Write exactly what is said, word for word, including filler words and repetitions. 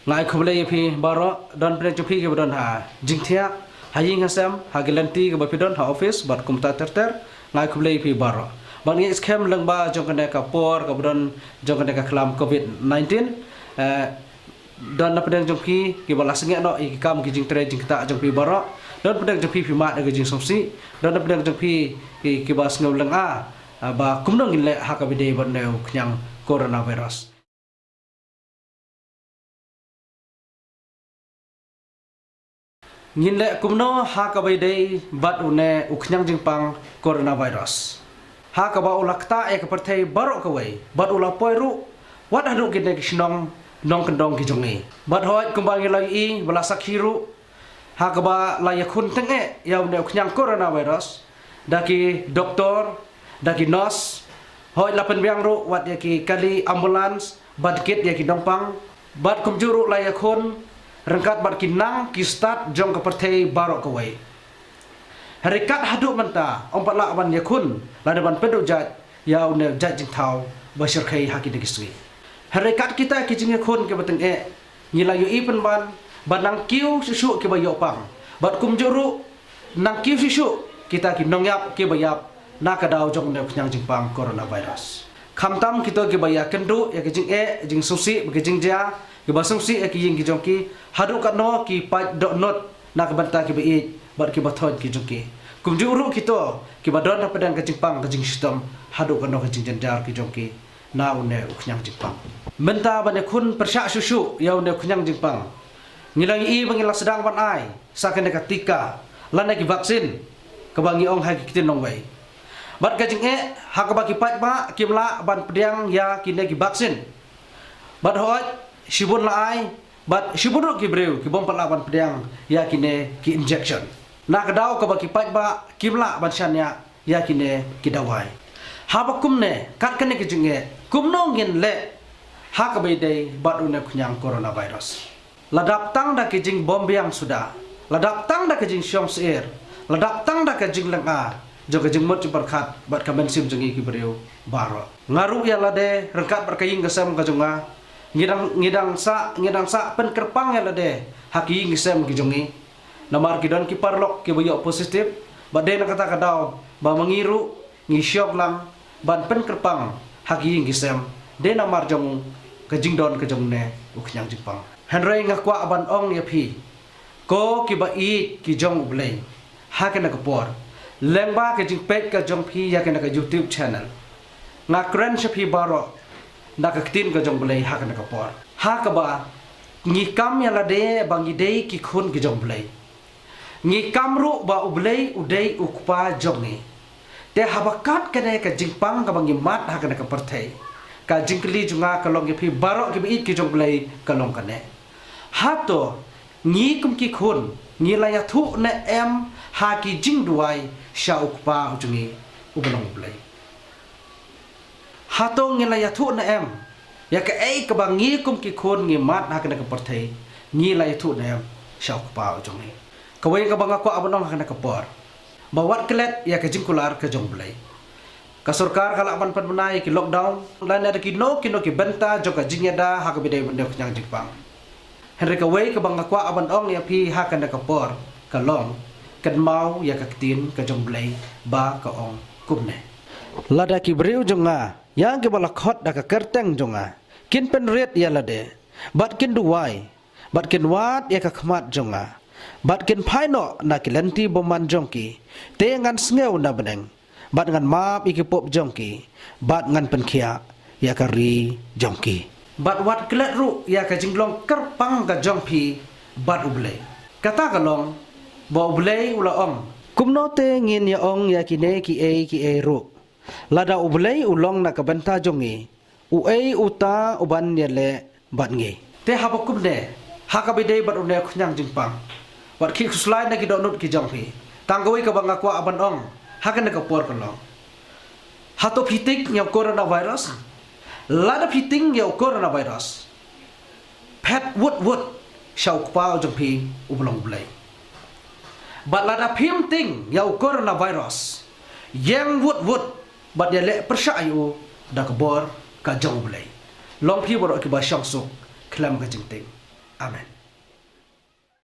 Nga ai khublei ïa phi baroh, don pdeng jong phi kiba don ha jingthiah, ha ïing ha sem, ha ki lynti kiba phi don, ha office bad kumta ter ter. Nga ai khublei ïa phi baroh. Bad ngi skhem lyngba jong kane ka por kaba don jong kane ka khlam covid nineteen, eh, don na pdeng jong phi kiba la sngewthuh noh ïa ki kam ki jingtrei jingktah jong phi baroh. Don pdeng jong phi phi mad ïa ki jingsngewsih. Don na pdeng jong phi ki, kiba sngew lyngngoh, ah, ba kumno ngin leh ha kaba ïadei bad une u khñiang coronavirus. Ngin leh kumno ha kaba ïadei bad une u khñiang jingpang coronavirus, ha kaba u la ktah ïa ka pyrthei baroh kawei bad u la poi ruh wat haduh kine ki shnong nongkyndong ki jong ngi. Bad hooid kumba ngi la ïohi ba la sakhi ruh, ha kaba la ïakhun tyngeh ïa une u khñiang coronavirus da ki doktor, da ki nurse, hooid la pynbiang ruh wat ïa ki kali ambulance bad kit ïa ki nongpang, bad kumjuh ruh la ïakhun ryngkat bad ki nang ki stad jong ka pyrthei baroh kawei. Hynrei kat haduh mynta ym pat lah ban ïakhun lane ban pynduh jait ïa une u jait jingthaw ba shyrkhei ha kine ki sngi. Hynrei kat kita ki jingïakhun kiba tyngeh, ngi la ïohi pynban ba nang kiew shuh shuh kiba ïoh pang bad kumjuh ruh nang kiew shuh shuh kita ki nongïap kiba ïap na ka daw jong une u khñiang jingpang coronavirus. Khamtam kito kiba ïakynduh ïa ki jingeh, jingsngewsih bad ki jingjia, kiba sngewsih ïa ki ïing ki jong ki, haduh katno ki pait dohnud na ka bynta kiba ïeit bad kiba thoid ki jong ki. Kumjuh ruh kito kiba don hapdeng ka jingpang ka jingshitom haduh katno ka jingjynjar ki jong ki na une u khñiang jingpang. Mynta ban ïakhun pyrshah shuh shuh ïa une u khñiang jingpang, ngi la ïohi ba ngi la sdang ban ai sa kane ka tika lane ki vaccine, kaba ngi ong ha ki ktien nongwei. Bad ka jingeh ha kaba ki paidbah kim lah ban pdiang ïa kine ki vaccine. Bad hooid shibun la ai bad shibun ruh ki briew ki bym pat lah ban pdiang ïa kine ki injection, na ka daw kaba ki paidbah kim lah ban shaniah ïa kine ki dawai. Haba kumne, kat kane ka jingeh, kumno ngin leh ha kaba ïadei bad une u khñiang coronavirus? La dap tang da ka jingbymbiang suda, la dap tang da ka jingshong syier, la dap tang da ka jinglyngngoh jong ka jingmut jingpyrkhat bad ka mynsiem jong ngi ki briew baroh. Nga ruh ïa lade ryngkat bad ka ïing ka sem ka jong nga, ngi dang, ngi dang sah, ngi dang sah pynkyrpang ïa lade ha ki ïing ki sem ki jong ngi. Namar ki don ki paralok kiba ïoh positive, bad dei na kata ka daw ba ma ngi ruh ngi shong lang ban pynkyrpang ha ki ïing ki sem, dei namar jong ka jingdon ka jong une u khñiang jingpang. Hynrei nga kwah ban ong ïa phi, ko kiba ïeit ki jong U Blei, ha kane ka por, lyngba ka jingpeit ka jong phi ïa kane ka YouTube channel, nga kren sha phi baroh na ka ktien ka jong U Blei ha kane ka por, ha kaba ngi kam ïa lade ba ngi dei ki khun ki jong U Blei. Ngi kam ruh ba U Blei u dei u Kpa jong ngi. Te haba kat kane ka jingpang kaba ngi mad ha kane ka pyrthei, ka jingkylli jong nga ka long ïa phi baroh kiba ïeit ki jong U Blei ka long kane: hato ngi kum ki khun ngi la ïathuh ne em ha ki jingduwai sha u Kpa u jong ngi uba long U Blei? Hato ngi la ïathuh ne em ïa kaei kaba ngi kum ki khun ngi mad ha kane ka pyrthei, ngi la ïathuh ne em sha u Kpa u jong ngi? Kawei kaba nga kwah ban ong ha kane ka por, ba wat klet ïa ka jingkular ka jong U Blei. Ka sorkar ka lah ban pynbna ïa ki lockdown lane da kino kino ki bynta jong ka jingïada ha kaba ïadei bad une u khñiang jingpang. Hynrei kawei kaba nga kwah ban ong ïa phi ha kane ka por ka long, kynmaw ïa ka ktien ka jong U Blei ba ka ong kumne: Lada ki briew jong nga, ïa kiba la khot da ka kyrteng jong nga, kin pynrit ïa lade bad kin duwai bad kin wad ïa ka khmat jong nga bad kin phai noh na ki lynti bymman jong ki, te ngan sngew na bneng bad ngan map ïa ki pop jong ki bad ngan pynkhiah ïa ka ri jong ki. Bad wat klet ruh ïa ka jinglong kyrpang ka jong phi bad U Blei. Kata ka long ba U Blei u la ong: Kumno te ngin ïa ong ïa kine kiei kiei ruh? Lada U Blei u long na ka bynta jong ngi, uei uta uban ïaleh bad ngi? Te haba kumne, ha kaba ïadei bad une u khñiang jingpang, wat khih khuslai na ki dohnud ki jong phi. Tang kawei kaba nga kwah ban ong ha kane ka por ka long, hato phi tieng ïa u coronavirus? Lada phi tieng ïa u coronavirus, phet wut wut sha u Kpa u jong phi uba long U Blei. Bad lada phim tieng ïa u coronavirus, ïeng wut wut bad ïaleh pyrshah ïa u da ka bor ka jong U Blei. Long phi baroh kiba shong suk khlem ka jingtieng. Amen.